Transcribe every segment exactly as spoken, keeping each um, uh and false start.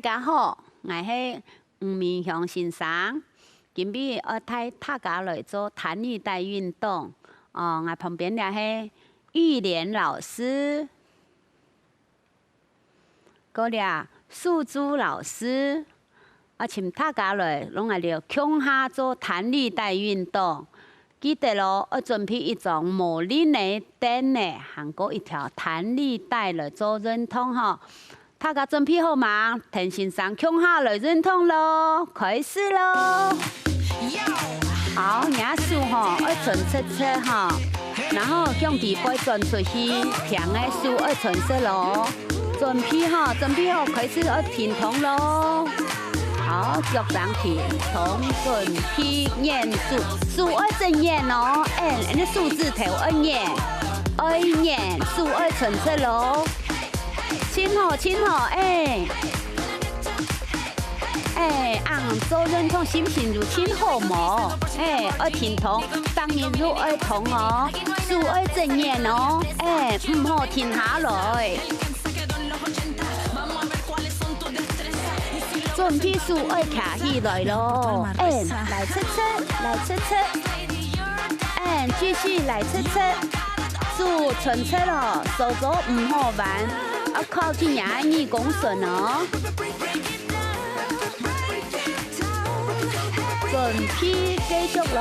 大家好，𠊎係吳明雄先生，今晡日愛帶大家來做彈力帶運動。哦，𠊎旁邊這係玉蓮老師，過來啊，素珠老師，啊，請大家來摎𠊎兜共下做彈力帶運動。 記得哦，愛準備一張無輪个凳仔，還過一條彈力帶來做運動吼。大家準備好吂？𢯭先生共下來運動囉，開始囉！好，若手吼愛伸直直吼，然後向裡背伸出去，平个手愛伸直囉。 準備好，準備好，開始愛停動囉。好，腳㬹停動，準備捏手，手愛正捏哦，哎，你手指頭愛捏，愛捏，手愛伸直囉。真好，真好，哎。哎，恁樣做運動心情有真好無？哎，愛停動，逐日都愛動哦，手愛正捏哦，哎，毋好停下來。 準備手愛擎起來囉，哎，來直直，來直直，哎，繼續來直直，手伸直囉，手腳毋好彎，愛靠近若个耳公脣哦。準備繼續囉，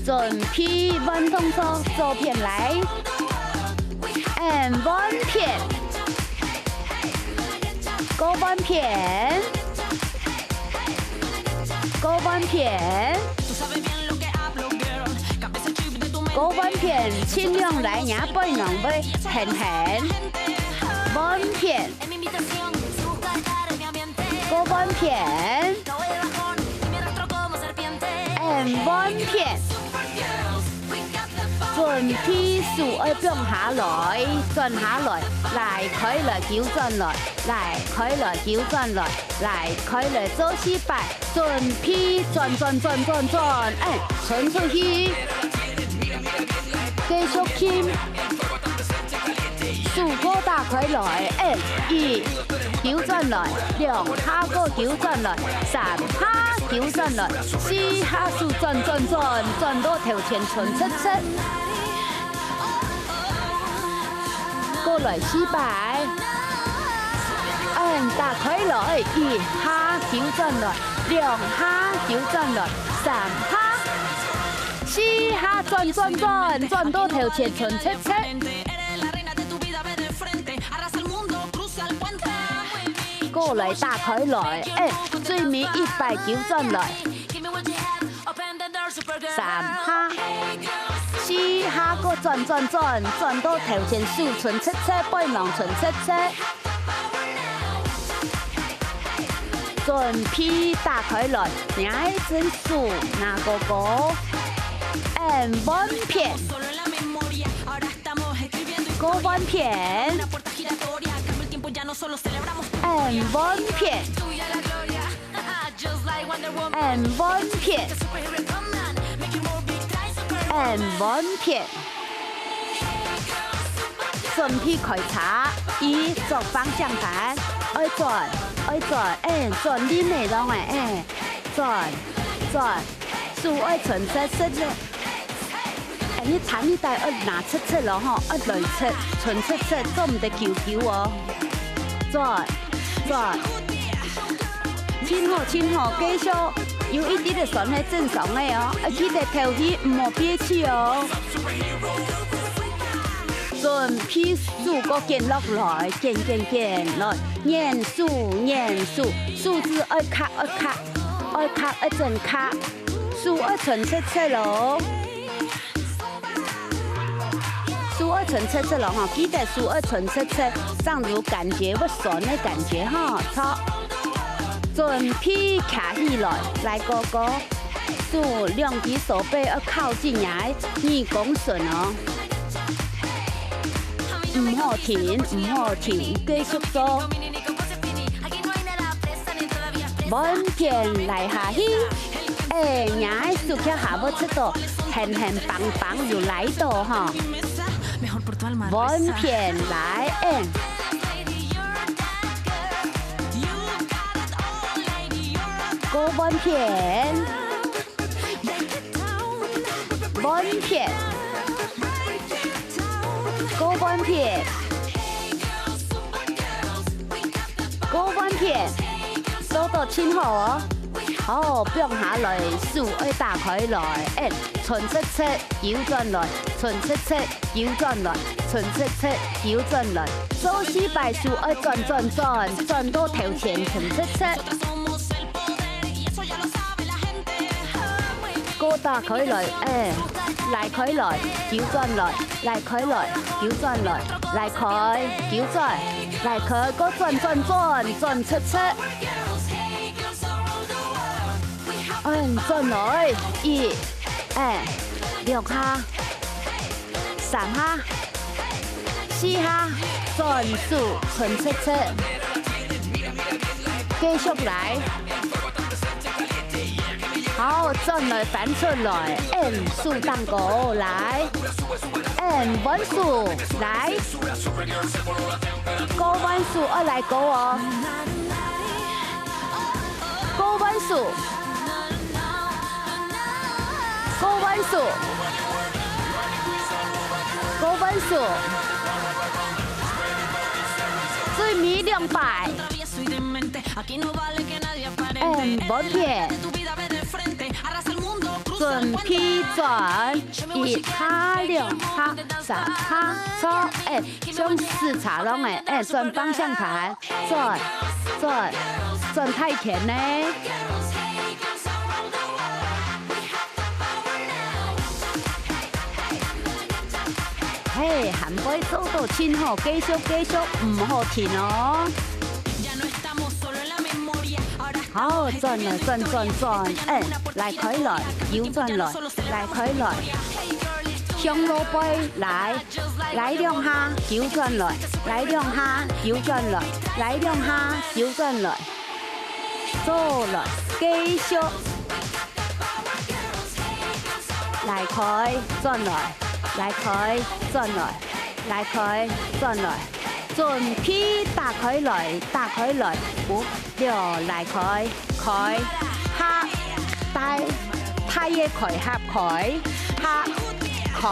準備換動作，左片來。 And換片，過換片，過換片，過換片，盡量來若背囊會㤐㤐。換片，過換片，and換片。 準備手愛放下來，轉下來，拉開來，糾轉來，拉開來，糾轉來，拉開來，做四擺。準備轉轉轉轉轉，哎，伸出去，繼續撳。 手過打開來，哎，一，糾轉來，兩下過糾轉來，三下糾轉來，四下手轉轉轉，轉到頭前伸直直。過來四擺，嗯，打開來，一下糾轉來，兩下糾轉來，三下。 四下轉轉轉，轉到頭前伸直直。過來打開來，哎，最尾一擺糾轉來。三下，四下過轉轉轉，轉到頭前手伸直直，背囊伸直直。 準備打開來，若一隻手拿高高，and換片，過換片，and換片，and換片，and換片。 準備開車，一，著方向盤，愛轉，愛轉，哎，轉，恁仔樣仔，哎，轉，轉，手愛伸直直仔。哎，你彈力帶愛拿直直囉吼，愛來直，伸直直，做毋得勼勼哦。轉，轉，真好，真好，繼續，有一滴仔痠係正常个哦，愛記得透氣，毋好憋氣哦。 準備手過捲落來，捲捲捲來，捻手，捻手，手指愛卡，愛卡，愛卡，愛真卡，手愛伸直直囉。手愛伸直直囉吼，記得手愛伸直直，正有感覺，會痠个感覺吼，著。準備擎起來，來，哥哥。 手兩支手背愛靠近若个耳公脣哦。毋好停，毋好停，繼續做。換片來下去。哎，若个手腳下尾直到，絚絚梆梆有拉到吼。換片來，哎。過換片，換片，過換片，過換片，做到盡好哦。好，放下來，手愛打開來，嗯，伸直直，扭轉來，伸直直， 扭轉來，伸直直，扭轉來。做四擺手愛轉轉轉，轉到頭前伸直直。過打開來，欸，拉開來，扭轉來，拉開來，扭轉來，拉開，扭轉，拉開，過轉轉轉，轉直直。嗯，轉來，一，欸，兩下。 三下、四下，轉手伸直直，繼續來。好，轉來翻出來，嗯，手打高，來，嗯，換手，來，過換手，愛來高哦。 過換手，過換手，過換手，最尾兩擺。嗯，換片。準備轉，一下、兩下、三下，做，嗯。 像時差樣欸，欸，轉方向盤，轉，轉，轉太前呢。嘿，還會做到盡好，繼續，繼續，毋好停哦。 好，轉來，轉，轉，轉，欸，拉開來，扭轉來，拉開來。向後背，來，拉兩下，扭轉來，拉兩下，扭轉來，拉兩下，扭轉來。做來，繼續。拉開，轉來，拉開，轉來，拉開，轉來。 準備打開來，打開來，五、六，拉開，開，合，大，大个開合開，合，開，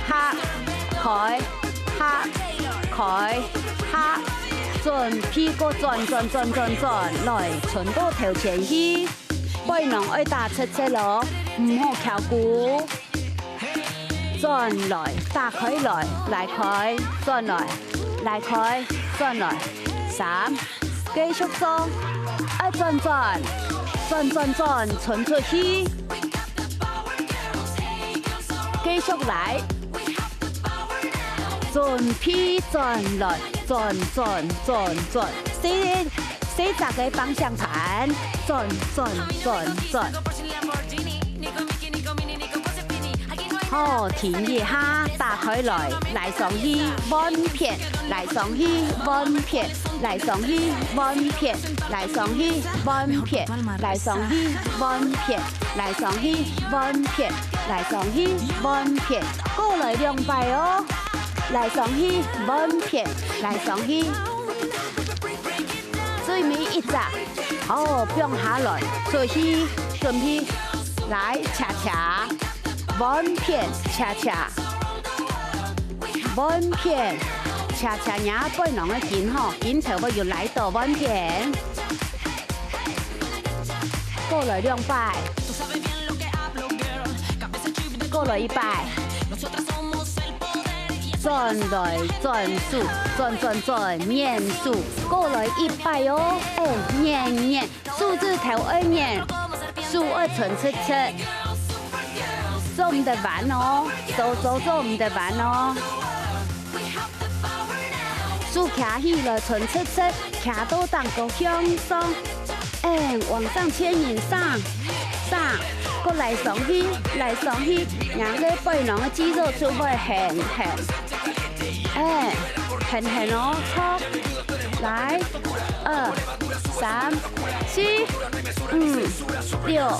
合，開，合，開，合，準備過轉轉轉轉轉，來，伸到頭前去。 背囊愛打直直哦，毋好翹痀。轉來，打開來，拉開，轉來，拉開，轉來。三，繼續做，愛轉轉，轉轉轉，伸出去。繼續來，準備轉來，轉轉轉轉。四， 四隻个方向盤，轉轉轉轉。好，停一下，打開來，拉上去，換片，拉上去，換片，拉上去，換片，拉上去，換片，拉上去，換片，拉上去，換片，拉上去，換片，過來兩擺哦。拉上去，換片，拉上去。 最尾一隻，好，放下來，出去，準備，來，恰恰，換片，恰恰，換片，恰恰若背囊个筋吼，筋頭會有拉到換片。過來兩擺，過來一擺。 轉來轉手，轉轉轉，捻手，過來一擺哦，欸，捻捻，手指頭愛捻，手愛伸直直，做毋得彎哦，手手做毋得彎哦。手擎起來伸直直，擎到頂高向上。 嗯，往上牽引上，上，過來上去，來上去，若个背囊个肌肉就會絚絚。欸，絚絚哦，好，來，二，三，四，五，六，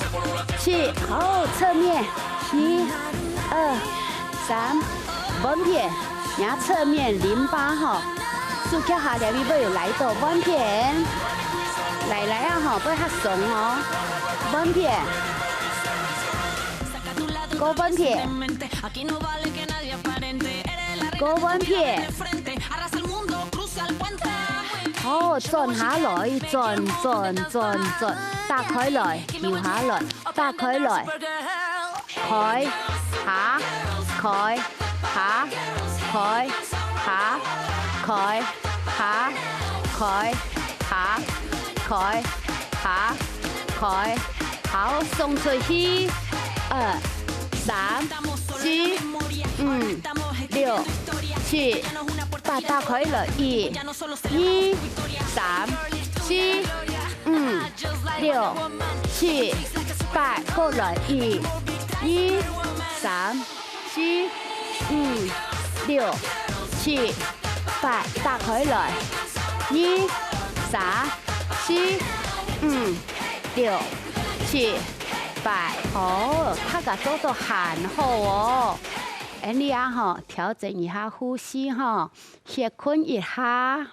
七，好，側面，一，二，三，換片，若側面淋巴吼，手擎下了，你會有拉到換片。來來啊吼，會較鬆哦。換片，過換片，過換片。哦，轉下來，轉轉轉轉，打開來，留下來，打開來。開下，開下，開下，開下，開下，開下，開。好，送出去。二、三、四、五、六、七、八，打開來。一、二、三、四、五、六、七、八，過來。一、二、三、四、五、六、七、八，打開來。一、三、四、五、六、七、八。哦，大家做到還好哦。恁樣啊吼，調整一下呼吸吼，歇睏一下。